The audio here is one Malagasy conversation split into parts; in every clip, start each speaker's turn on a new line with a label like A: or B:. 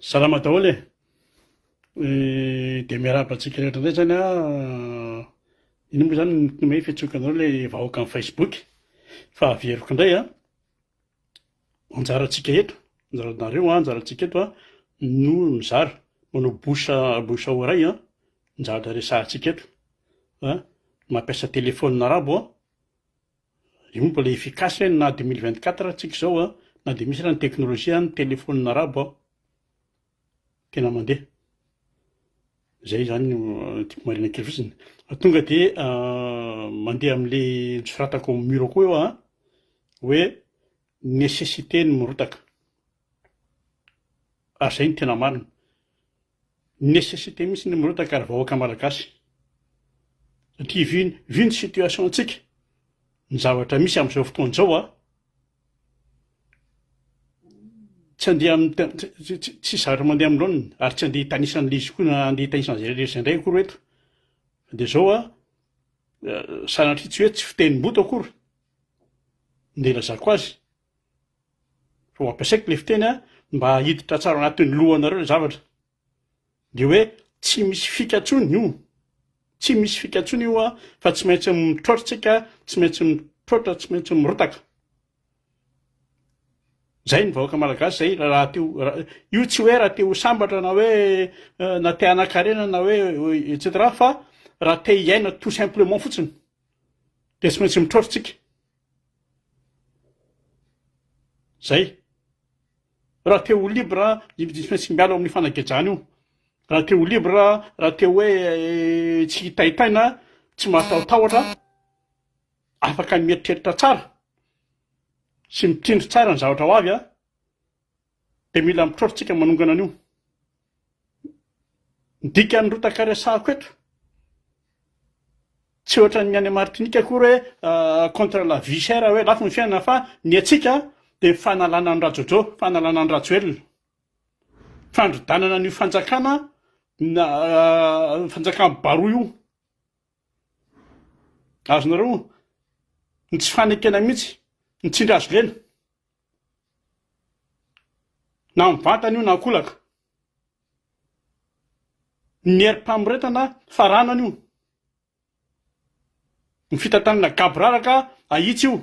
A: Salama daholo e! Dia miarahaba antsika rehetra indray zany an, ino moa zany no hoe fiantsoako anareo ilay vahoaka amin'ny Facebook fa averiko indray an, anjarantsika eto, anjaranareo an, anjarantsika eto an no mizara, manao bouche à bouche à oreille an, ny zavatra resahantsika eto an, mampiasa téléphone arabo an, Io moa mbola efficace hoe na 2024 tsika izao a, na dia misy ara ny teknolojia ny telephone arabo a, tena mandeha. Zay zany no tiako marihina kely fotsiny. Fa tonga dia mandeha amin'le nosoratako amin'ny mur koa eo a, hoe nécessité ny mirotaka. Ary zay no tena marina. Nécessité mihitsy ny mirotaka ry vahoaka malagasy. Satria vu vu ny situation ntsika, ny zavatra misy amin'izao fotoana izao a, tsy andeha amin'ny tsisy zavatra mandeha amin'ny laoniny ary tsy andeha hitanisa an'ilay izy koa na andeha hitanisa an'izay rehetra izay indray akory eto. Fa dia izao a, sanatria tsy hoe tsy fitenim-boto akory no ilazako azy Fa ho ampiasaiko ilay fiteny a, mba hiditra tsara ao anatin'ny lohanareo ilay zavatra. Dia hoe tsy misy fika intsony io, tsy misy fika intsony io a, fa tsy maintsy mitroatra tsika, tsy maintsy mitroatra, tsy maintsy mirotaka. Zay ny vahoaka malagasy zay raha te ho, io tsy hoe raha te ho sambatra na hoe na te hanan-karena na hoe et cetera fa raha te hiaina tout simplement fotsiny dia tsy maintsy mitroatra tsika. Zay. Raha te ho libre dia tsy maintsy miala ao amin'io fanagejana io. Raha te ho libre, raha te hoe tsy hitaitaina, tsy mahatahotahotra, afaka mieritreritra tsara sy mitsinjo tsara ny zavatra ho avy an, dia mila mitroatra tsika manongana an'io. Ny dikan'ny rotaka resahako eto, tsy ohatran'ny any Martinique akory hoe contre la vie chère hoe lafo ny fiainana fa ny antsika dia fanalana an'i Rajojo, fanalana an'i Rajoelina, fandrodanana an'io fanjakana na fanjakan'i Baroa io. Azonareo? Ny tsy fanekena mihitsy, ny tsindry hazo lena. Na mivantana io na ankolaka. Ny herim-pamoretana faranana io. Ny fitantanana gaboraraka ahitsy io.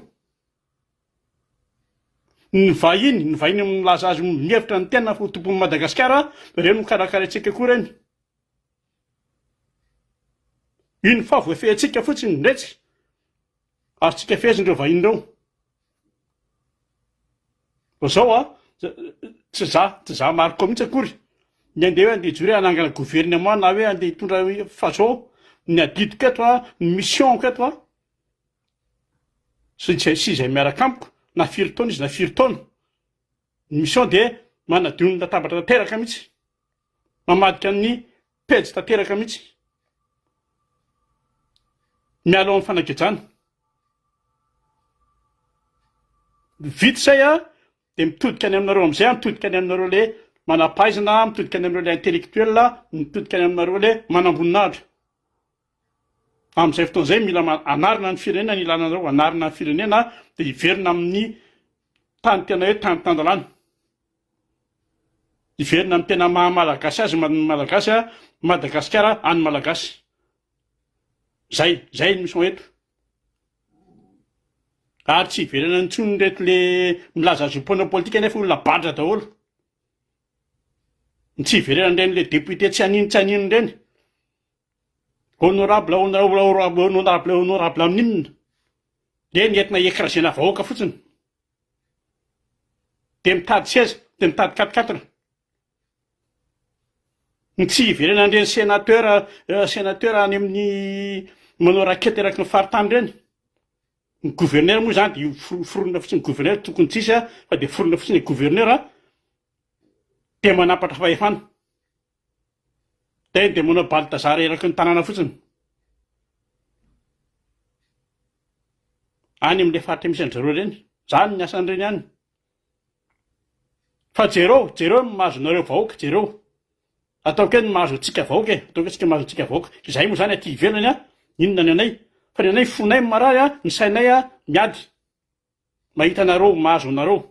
A: Ny vahiny, ny vahiny milaza azy mihevitra ny tena ho tompon'i Madagasikara, ireny nokarakaraintsika koa ireny. Iny fa voafehintsika fotsiny retsy. Azontsika fehezina ireo vahiny ireo. Fa zao a, tsy za, tsy za Marco mihitsy akory ny andeha hoe andeha hijory hoe hanangana gouvernement na hoe andeha hitondra fa zao ny adidiko eto a, ny mission-ko eto a, sy izay sy izay miaraka amiko na firy taona izy na firy taona, ny mission dia manadio ny latabatra tanteraka mihitsy, mamadika ny pejy tanteraka mihitsy, miala ao amin'ny fanagejana. Vita izay a, dia mitodika any aminareo amin'izay aho, mitodika any aminareo le manam-pahaizana, mitodika any aminareo le intellectuel, mitodika any aminareo le manam-boninahitra. Amin'izay fotoana izay mila anarina ny firenena ny ilana anareo, anarina ny firenena dia hiverina amin'ny tany tena hoe tany tan-dalàna. Hiverina amin'ny tena maha malagasy azy ny malagasy, Madagasikara an'ny malagasy. Zay, zay ny mission eto. Ary tsy hiverenana intsony ireto le milaza azy ho mpanao politika nefa olona badra daholo. Ny tsy hiverenan'ireny le député tsy anino tsy anino ireny. Honorable, honorable, honorable, honorable, honorable amin'inona? Ireny entina hi-écraser-na vahoaka fotsiny. Dia mitady seza, dia mitady quatre quatre. Ny tsy hiverenan'ireny sénateur, sénateur any amin'ny manao raquette eraky ny faritany ireny. Ny gouverneur moa izany dia foronina fotsiny gouverneur tokony tsisy fa dia foronina fotsiny ny gouverneur dia manampatra fahefana. Dia dia manao Balthazar eraky ny tanàna fotsiny. Any amin'ilay faritra misy an-dry zareo ireny. Izany ny asan'ireny any. Fa jereo, jereo ny mahazo anareo vahoaka, jereo. Ataoko hoe ny mahazo antsika vahoaka e, ataoko hoe tsika mahazo antsika vahoaka. Izahay moa izany aty ivelany an, inona ny anay? Fa ny anay fonay marary an, ny sainay an miady. Mahita anareo, mahazo anareo.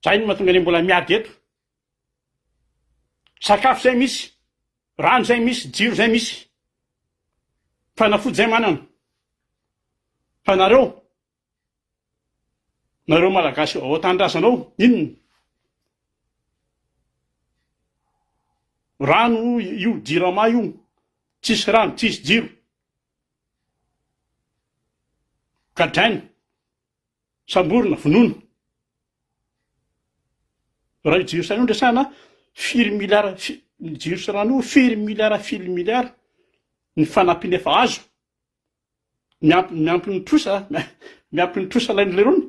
A: Izay no mahatonga anay mbola miady eto. Sakafo zay misy, rano zay misy, jiro zay misy, fanafody zay manana. Fa nareo, nareo Malagasy ao an-tanindrazana ao, inona? Rano io, jirama io, tsisy rano, tsisy jiro. Gadraina. Samborina, vonoina. Raha io jiro sy rano io no resahana, firy milliard, ny jiro sy rano io firy milliard firy milliard ny fanampiana efa azo, miampy miampy ny trosa, miampy ny trosa alain'ny lerony,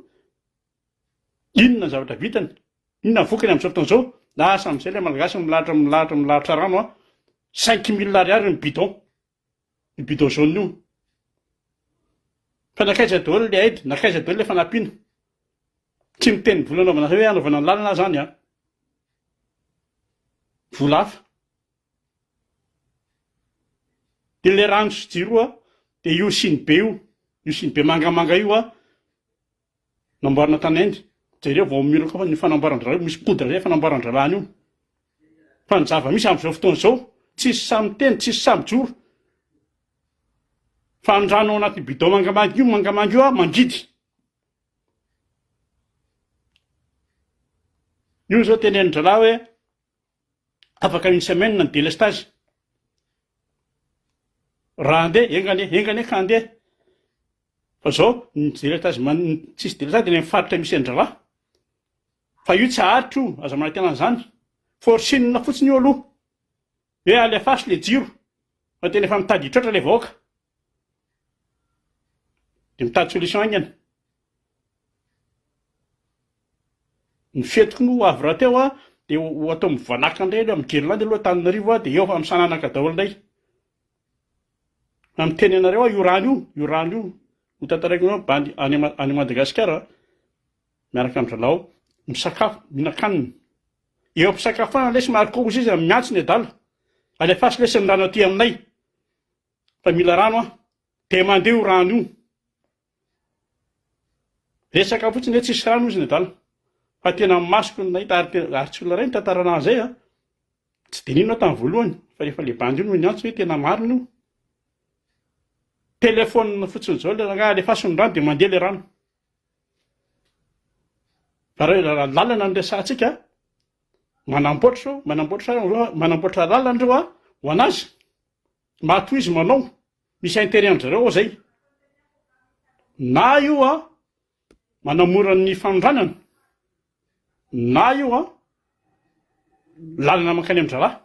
A: inona ny zavatra vitany, inona ny vokany amin'izao fotoana izao, lasa amin'izay ilay malagasy milahatra milahatra milahatra rano an, 5000 ariary ny bidon. Io bidon jaune io. Fa nankaiza daholo le aide, nankaiza daholo le fanampiana? Tsy miteny vola anaovana hoe anaovana ny lalana aho zany an. Vola hafa. De le rano sy jiro a, de io sinibe io, io sinibe mangamanga io a, Namboarina tany Inde. Jereo vao mira koa fa ny fanamboaran-draharaha io misy poudre zay fanamboaran-draharaha an'io. Fa ny zava-misy amin'izao fotoana izao, tsisy sahy miteny, tsisy sahy mijoro. Fa ny rano ao anaty bidon mangamanga io, mangamanga io mangidy. Io zao tenenin-drahalahy hoe afaka une semaine ny délestage. Raha handeha, enga anie, enga anie ka handeha. Fa zao, ny délestage man, tsisy délestage any amin'ny faritra misy an-drahalahy. Fa io tsy haharitra io, aza manantena an'izany. Forcing fotsiny io aloha. Hoe alefaso le jiro, fa tena efa mitady hitroatra le vahoaka. Dia mitady solution haingana. Ny fety koa ho avy rahateo a, dia ho atao mivanaka indray aloha amin'ny guirlande aloha Antananarivo a, dia eo fa misananaka daholo indray. Fa miteny anareo aho io rano io, io rano io, ho tantaraiko anareo bandy any any Madagasikara miaraka amin-dry zalahy misakafo, mihinan-kanina. Eo am-pisakafoanana lesy Marco hozy izy miantso ny adala, alefaso lesy ny rano aty aminay fa mila rano aho. Dia mandeha io rano io. Resaka fotsiny hoe tsisy rano hozy ny adala. Fa tena masoko no nahita ary tena ary tsy olona iray nitantarana an'izay a. Tsy dia nino aho tamin'ny voalohany fa rehefa le bandy io no niantso hoe tena marina io. Téléphone fotsiny izao le rangahy alefaso ny rano dia mandeha le rano. Fa raha lalana no resahantsika, manamboatra manamboatra manamboatra lalana ireo a ho an'azy. Matoa izy manao, misy intérêt an-dry zareo ao zay. Na io a manamora ny fanondranana, na io a lalana mankany amin-draharaha.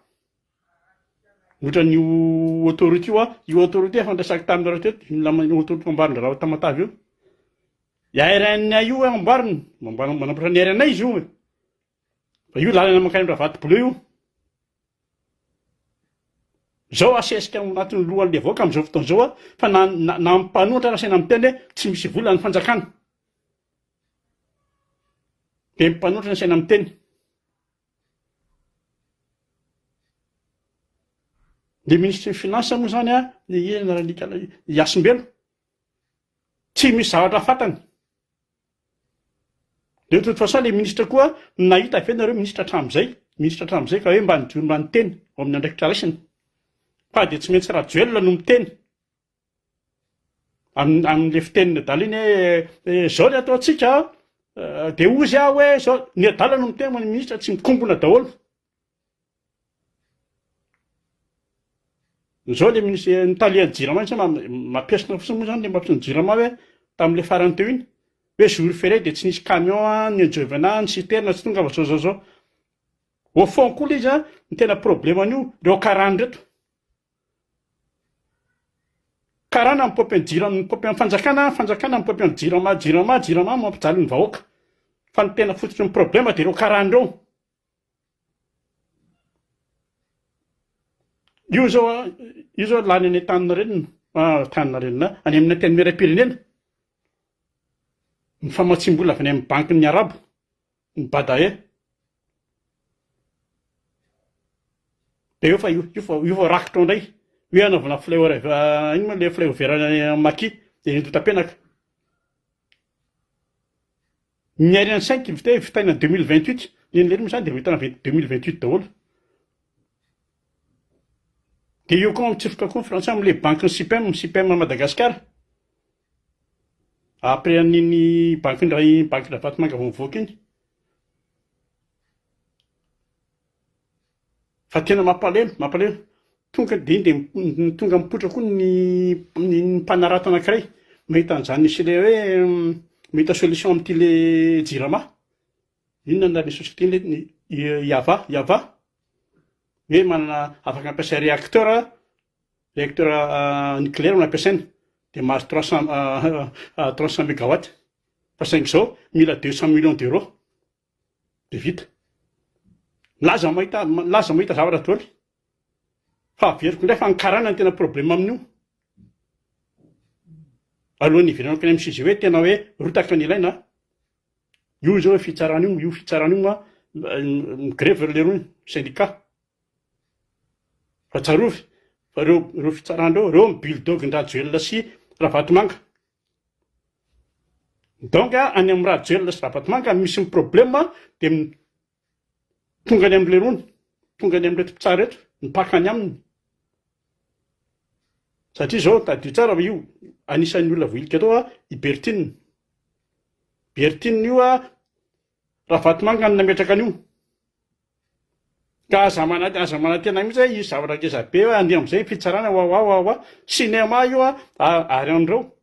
A: Ohatran'io autoroute io a, io autoroute efa niresaka taminareo teto, io lama- autoroute amboarin-draharaha ao Tamatave io. I RNA io amboariny, manamboatra ny RNA izy io e. Fa io lalana mankany Ravato bleu io. Zao asesika ao anatin'ny lohan'le vahoaka amin'izao fotoana izao a, fa na na na mpanohitra ary asaina miteny hoe tsy misy vola ny fanjakana. Dia ny mpanohitra no asaina miteny. Le minisitry ny finance moa zany a, ny iza anaran'ny ikala i Hasimbelo, tsy misy zavatra fantany. De toute façon le ministre koa nahita ve nareo ministre hatramizay, ministre hatramizay ka hoe mba nijoro mba niteny ao amin'ny andraikitra raisiny fa de tsy maintsy Rajoelina no miteny amin'ny amin'le fitenin'ny adala iny hoe zao ny ataontsika de hozy aho hoe zao, ny adala no miteny fa ny ministre tsy mikombona daholo. Zao le ministre ny tale ny jirama iny sa mampiesona fotsiny moa zany le mampiesona ny jirama hoe tamin'le farany teo iny hoe jour ferié de tsy nisy camion an ny anjovana ny citerne tsy tonga fa zao zao zao. Au fond koa le izy an ny tena problème an'io reo karana reto. Karana mipôpy ny jirama mipôpy amin'ny fanjakana, fanjakana mipôpy amin'ny jirama, jirama, jirama mampijaly ny vahoaka. Fa ny tena fototry ny problème de reo karana reo. Io zao a, io zao lany any Antaninarenina, Antaninarenina, any amin'ny Antenimierampirenena, ny famatsiam-bola avy any amin'ny bankin'ny Arabo, ny Badae. Dia io fa io, io fa io fa rakitra ao indray, hoe hanaovana flyover, ino moa le flyover any amin'ny Maki, dia eny Andohatapenaka. Ny Ariane 5 vita vitaina 2028, ny an'i lery moa zany dia vitaina 2028 daholo. Dia io koa mitsofoka koa ny frantsay amin'ilay bankin'ny Sipem, Sipem Madagascar. Après an'iny bankin-dray bankin-dRavatomanga vao mivoaka iny. Fa tena mampalahelo, mampalahelo. Tonga dia iny dia tonga mipoitra koa ny ny mpanarato anankiray mahita an'izany misy ilay hoe mahita solution amin'ity le jirama. Inona ny anaran'iny société iny le Yava, Yava? Hoe manana afaka mampiasa réacteur, réacteur nucléaire no ampiasaina dia mahazo 300 300 mégawatt. Fa saingy izao mila 200 millions d'euros dia vita. Milaza mahita milaza mahita zavatra daholo. Fa averiko indray fa ny karana no tena problème amin'io. Alohan'ny hiverenako any amin'ny sujet hoe tena hoe rotaka ny ilaina. Io izao fitsarana io, io fitsarana io ma mi-grevy ry lerony, syndicat. Fa tsarovy fa reo reo fitsarana reo, reo ny bulldog-n-dRajoelina sy Ravatomanga. Donc any amin'ny Rajoelina sy Ravatomanga misy ny problème dia tonga any amin'ny lerony, tonga any amin'ireto mpitsara ireto, mipaka any aminy. Satria izao tadidio tsara fa io anisan'ny olona voahilika tao i Berthine. Berthine io Ravatomanga no nametraka an'io. Ka aza mana aza manantena mihitsy hoe hisy zavatra ngeza be hoe handeha amin'izay ny fitsarana wawa wawa. Cinéma io ary an'ireo.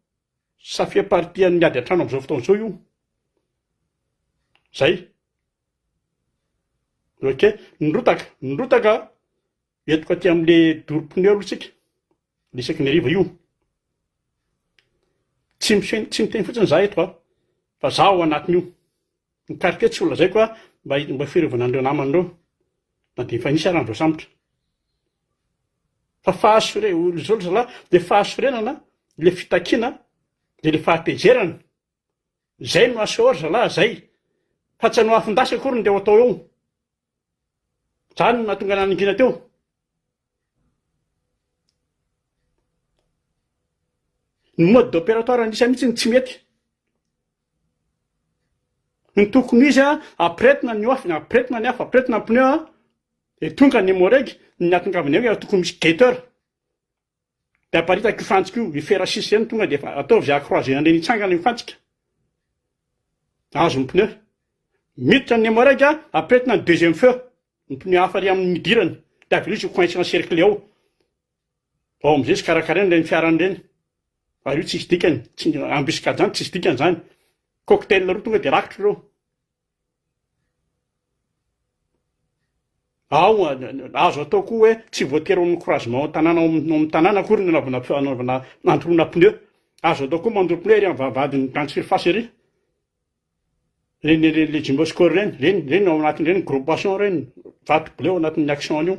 A: Ça fait partie an'ny ady an-trano amin'izao fotoana izao io. Zay. Ok. Ny rotaka, ny rotaka entiko aty amin'le doro pneu aloha tsika. Le isaky ny hariva io. Tsy mifeny, tsy miteny fotsiny za eto a, fa za ao anatin'io. Ny quartier tsy ho lazaiko a, mba mba fiarovana an'ireo namana ireo, na dia efa nisy ara ny voasambotra. Fa fahasore, zao ry zalahy, le fahasorenana, le fitakiana, de le fahatezerana, zay no aseho ry zalahy, zay. Fa tsy hanao afon-dasy akory ny teo atao eo. Zany no nahatonga anah nangina teo. Ny mode d'opératoire an'isa mihitsy no tsy mety. Ny tokony ho izy a, ampiretina ny off, ampiretina ny afo, ampiretina ny pneu a, de tonga ny Emoreg, ny nahatongavany eo tokony misy guetteur. De aparitaka io fantsika io, io fer à six ireny tonga de efa ataovy izay à-croiser an'ireny hitsangana io fantsika. Azon'ny pneu. Miditra ny Emoreg a, ampiretina ny deuxième feu, ny pneu hafa ary amin'ny nidirany, de avy eo izy coince encerclé ao. Ao amizay izy karakaraina ireny fiarany ireny. Ary io tsisy dikany, tsy embuscade zany tsisy dikany zany. Cocktail roa tonga de rakitra ireo. Ao azo atao koa hoe tsy voatery ao amin'ny croisement ao an-tanàna ao amin'ny tanàna akory ny anaovana anaovana andoroana pneu. Azo atao koa mandoro pneu ery amin'ny vavahadin'ny grande surface ery. Ireny ireny le Jumbo Score ireny, ireny ireny ao anatin'ireny gros poisson ireny, vato bleu ao anatin'ny action an'io.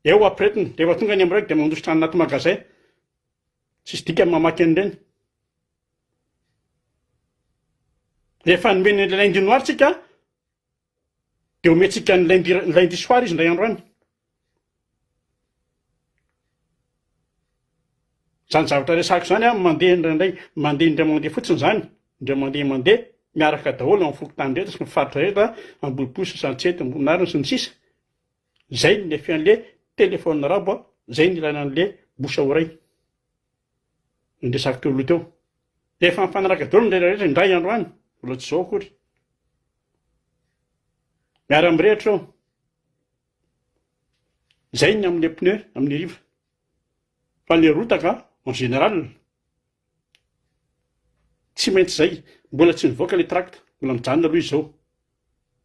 A: Eo ampiretina, rehefa tonga ny amiraika dia mandositra any anaty magasin. Tsisy dikany mamaky an'ireny. Rehefa nomeny an'ilay lundi noir tsika, dia omentsika ny lundi lundi soir izy indray andro any. Zany zavatra resahako zany an, mandeha indraindray, mandeha indray mandeha fotsiny zany, indray mandeha mandeha, miaraka daholo amin'ny fokontany rehetra sy ny faritra rehetra, Ambohipo sy Santsety, Ambohimanarina sy ny sisa. Zay ny effet an'le téléphone arabo an, zay ny ilaina an'le bouche à oreille. Ny resako teo aloha teo. Efa mifanaraka daholo ny rehetra rehetra indray andro any, mbola tsy zao akory. Miara-mirehitra eo. Zay ny amin'le pneu amin'ny hariva. Fa le rotaka en général tsy maintsy zay. Mbola tsy nivoaka le tract, mbola mijanona aloha izy zao.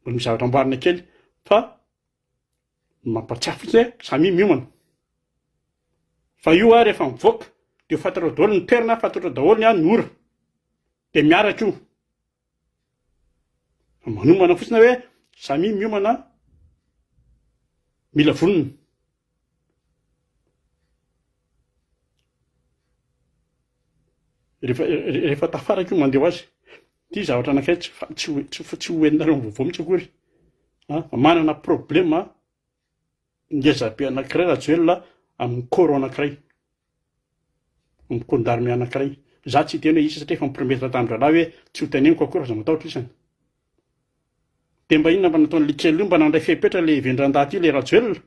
A: Mbola misy zavatra amboarina kely fa mampatsiahy fotsiny hoe samia miomana. Fa io a rehefa mivoaka de ho fantatrao daholo ny toerana, fantatrao daholo ny ny ora. De miaraka io. Fa manomana fotsiny hoe samia miomana mila vonona. Rehefa rehefa tafaraka io mandeha ho azy. Ity zavatra anankiray tsy tsy tsy tsy ho henonareo amin'ny vaovao mihitsy akory. A, manana problème ngeza be anankiray Rajoelina amin'ny corps anankiray. Amin'ny corps d'armée anankiray. Za tsy hiteny hoe iza satria efa mi-promettre tamin-drahalahy hoe tsy ho teneniko akory aza matahotra isany. Dia mba inona mba nataon'le kely io mba nandray fepetra le vendran-dahy ty le Rajoelina?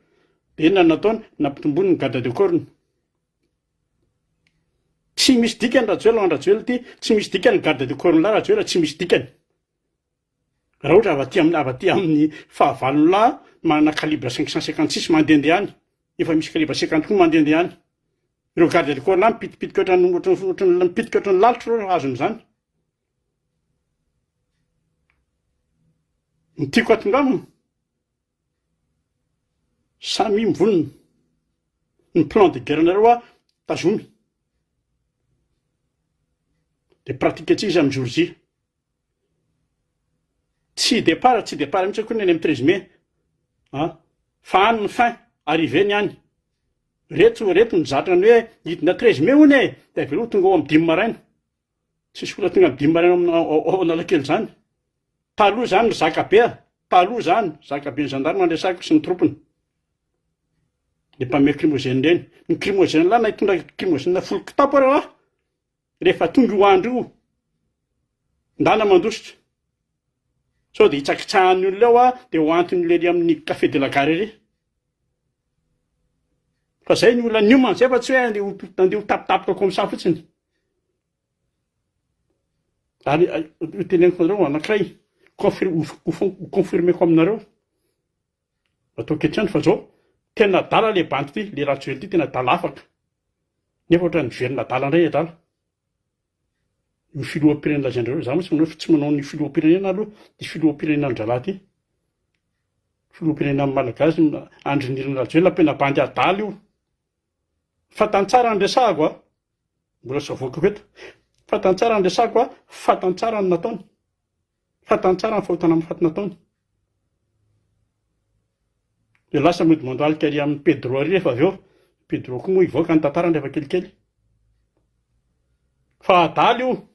A: Dia inona no nataony? Nampitomboiny ny garde de corps-ny. Tsy misy dikany Rajoelina ho an-dRajoelina ity, tsy misy dikany ny garde de corps-n'ilahy Rajoelina, tsy misy dikany. Raha ohatra avy aty amin'ny avy aty amin'ny fahavalon'ilahy manana calibre 556 mandehandeha any, efa misy calibre 50 koa mandehandeha any. Ireo garde de corps-n'ilahy mipitipitika ohatran'ny ohatran'ny ohatran'ny mipitika ohatran'ny lalitra ireo azon'izany. Ny tiako hatongavana, Samia mivonona. Ny plan de guerre nareo a tazomy. De pratique antsika izy amin'ny jour J. Tsy départ, tsy départ mihitsy akory ny any amin'ny 13 mai. A fa any ny fin, arrivée ny any. Reto reto ny zatra ny hoe hidina 13 mai hono e, de avy eo tonga ao amin'ny dimy maraina. Tsisy olona tonga amin'ny dimy maraina ao Analakely izany. Taloha izany ry zakabe a! Taloha izany, zakaben'ny gendarme no resahiko sy ny troupes-ny. Le mpanome krimozena ireny. Ny krimozena lahy na hitondra krimozena folo kitapo ary aho, rehefa tonga io andro io, ndana mandositra. Sao dia hitsakitsahan'ny olona eo aho, dia ho anton'ny olona ery amin'ny café de la gare ery. Fa zay ny olona niomana zay fa tsy hoe andeha ho andeha ho tapitapoka comme ça fotsiny. Ary ho teneniko anareo anankiray, confir- ho confirmeko aminareo, ataoko eto ihany fa zao, tena adala le bandy ty, le Rajoelina ty tena adala afaka, nefa ohatran'ny miverina adala indray adala. Io filoham-pirenena lazain-dreo, za mantsy manao tsy manao ny filoham-pirenena aloha, ty filoham-pirenena an-dralahy ty, filoham-pirenena malagasy Andry Nirina Rajoelina tena bandy adala io. Fantany tsara ny resahako a! Mbola tsy avoakako eto. Fantany tsara ny resahako a, fantany tsara ny nataony. Fantany tsara ny fahotana mahafaty nataony. Dia lasa mody mandohalika ary amin'i Pedro ary rehefa avy eo. Pedro koa moa hivoaka ny tantarany rehefa kelikely. Fa adala io.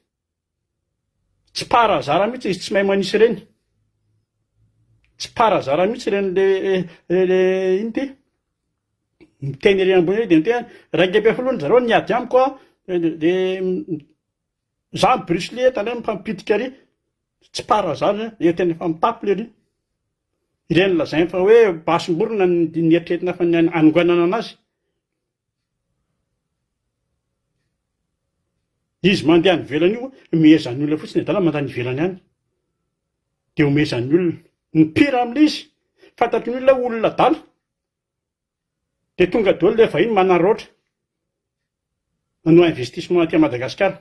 A: Tsy par hasard mihitsy izy tsy mahay manisy ireny. Tsy par hasard mihitsy ireny le le ino ty? Miteny ery ambony ery dia miteny 11 ry zareo niady amiko a, de za mi-Bruce Lee eto ndray mifampipitika ery. Tsy par hasard zany, eo tena efa mitapy lery. Ireny lazainy fa hoe basim-borona ny nieritreretina fa ny hanonganana anazy. Izy mandeha any ivelany io, omehezan'ny olona fotsiny adala mandeha any ivelany any. Dia omehezan'ny olona. Ny pire amin'ilay izy, fantatry ny olona hoe olona adala. Dia tonga daholo ilay vahiny manaraotra manao investissement aty Madagasikara.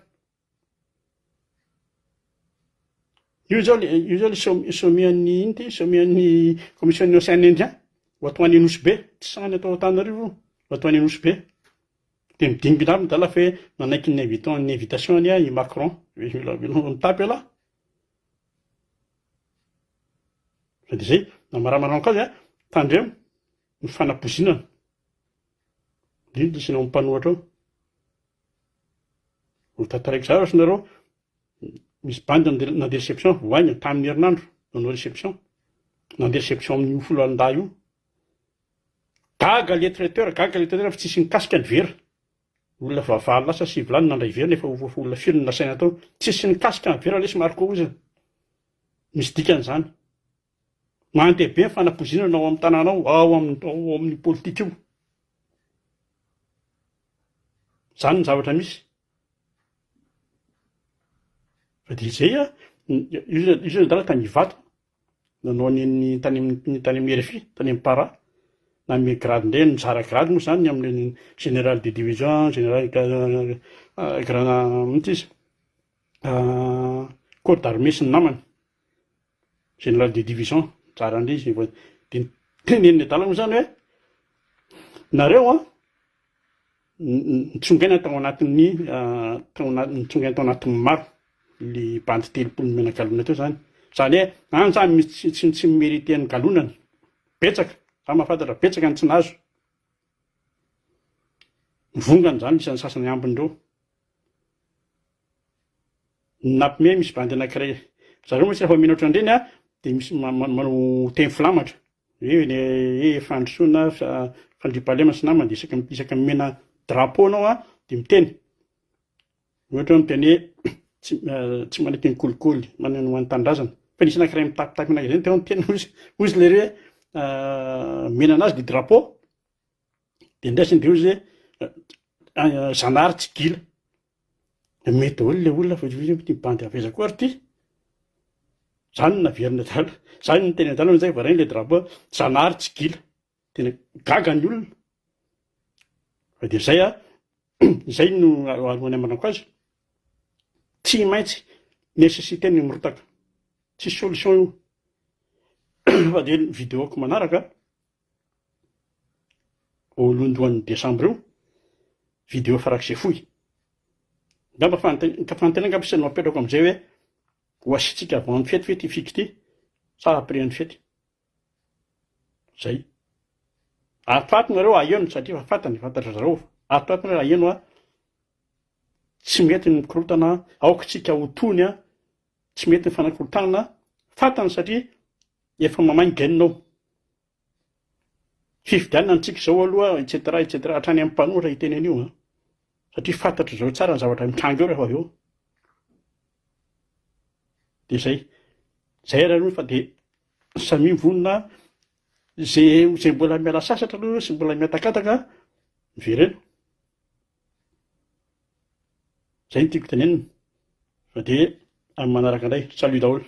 A: Io zao le io zao le sommet an'ny ino ty sommet an'ny commission ny océan Indien ho atao any Nosy Be, tsy sahy atao Antananarivo io, ho atao any Nosy Be. Dia midingina aby ny dala fa hoe nanaiky ny invitant ny invitation anie i Macron, mitapy ialahy. Fa dia zay, namaramarako azy a, tandremo ny fanapoizinana. Indrindra isinao mpanohatra ao. Ho tantaraiko zavatra nareo, misy bandy nandeha réception vao haingana, tamin'ny herinandro, nanao réception, nandeha réception amin'io foloalindahy io. Gaga le traiteur, gaga le traiteur fa tsisy nikasika ny vera. Olona efa valo lasa sivy lahy no nandray vera nefa olona firy no nasaina tao. Tsisy nikasika ny vera lesy Marco ozany. Misy dikany izany. Mandeha be ny fanapoizinana ao amin'ny tanàna ao, ao amin'ny ao amin'ny politika io. Izany ny zavatra misy. Fa dia izay a, io io zao adala tany Ivato, nanao ny ny tany amin'ny tany amin'ny RFI, tany amin'ny Para, nanome grade indray, nizara grade moa izany ny amin'ny général de division, général grand inona ty izy, corps d'armée sy ny namany. Général de division, tsara ndry izy efa de niteneniny adala moa zany hoe nareo an nitsongaina tao anatin'ny tao anaty nitsongaina tao anatin'ny maro le bandy 30 nomena galona teo zany zany hoe any zany misy tsy tsy tsy mi-mériter ny galonany betsaka za mahafantatra betsaka ny tsy nahazo mivongana zany isan'ny sasany ambiny reo Nampime misy bandy anakiray zareo mantsy rehefa omena ohatran'ireny a de misy manao teny filamatra hoe hoe fandrosoana fandriampahalemana sy namany de isaka isaka omena drapeau anao a de miteny ohatra hoe miteny hoe tsy tsy manaiky ny kolikoly manana ho an'ny tanindrazana fa nisy anakiray mitapitapy anak'izay teo niteny hozy hozy lery hoe omena anazy le drapeau. Dia ndraisiny dia hoy izy hoe Zanahary tsy gila. Dia mety daholo ilay olona fa ity bandy avy aiza koa ary ity? Zany no naverina adala. Zany no niteny adala zay vao rainy ilay drapeau Zanahary tsy gila. Tena gaga ny olona. Fa dia zay a, zay no alohan'ny hamanako azy. Tsy maintsy nécessité ny mirotaka. Tsisy solution io. Fa dia ny vidéo-ko manaraka voalohandohan'ny décembre io, vidéo farak'izay fohy. Angamba fanontaniana, ka fanontaniana angamba sisa no apetrako amin'izay hoe ho asiantsika avant ny fety ve ity fika ity sa après ny fety? Zay. Ato ato nareo aheno satria efa fantany, fantatry zareo. Ato ato nareo aheno a, tsy mety ny mikorotana, aoka tsika ho tony a, tsy mety ny fanakorontanana, fantany satria efa mamay ny gaine ao. Fifidianana antsika izao aloha etc etc hatrany amin'ny mpanohitra hiteny an'io an. Satria fantatry zareo tsara ny zavatra mitranga eo rehefa avy eo. Dia zay. Zay ary aloha fa dia samia mivonona ze ze mbola miala sasatra aloha sy mbola mihatakataka miverena. Zay no tiako tenenina. Fa dia amin'ny manaraka indray. Salut daholo.